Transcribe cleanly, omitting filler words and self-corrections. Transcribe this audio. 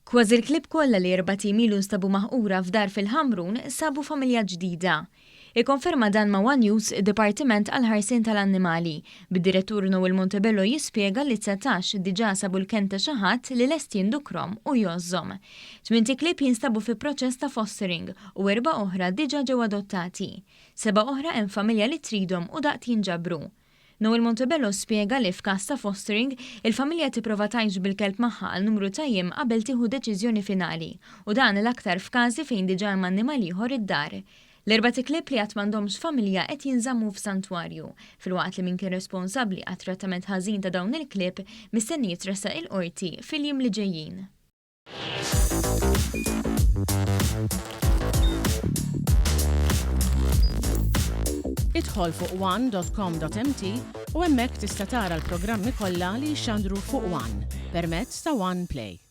Kważi l-klieb kollha li erbat ijiem ilu nstabu maħqura f'dar fil-Ħamrun sabu familja ġdida. Ikkonferma dan ma' one News id-Dipartiment għall-Ħarsien tal-Annimali, bid-Direttur Noel Montebello jispjega li 19 diġà sabu l-kenn ta' xi ħadd li lest jindukrhom u jgħożżhom. Tmint iklieb jinstabu fi proċess ta' fostering u erbgħa oħra diġà ġew adottati. Sebgħa oħra hemm familja li tridhom u daqt jinġabru. Noel Montebello spjega li f'każ ta' fostering, il-familja tipprova tgħix bil-kelb magħha għal numru ta' jiem qabel tieħu deċiżjoni finali, u dan l-aktar f'każi fejn diġà hemm annimal ieħor id-dar. L-erbat iklieb li għad m'għandhomx familja qed jinżammu f'santwarju, filwaqt li min kien responsabbli għat-trattament ħażin ta' dawn il-klieb mistenni jitressaq il-Qorti fil-jiem li ġejjin. Idħol fuq one.com.mt u hemmhekk tista' tara l-programmi kollha li jixxandru fuq One permezz ta' One Play.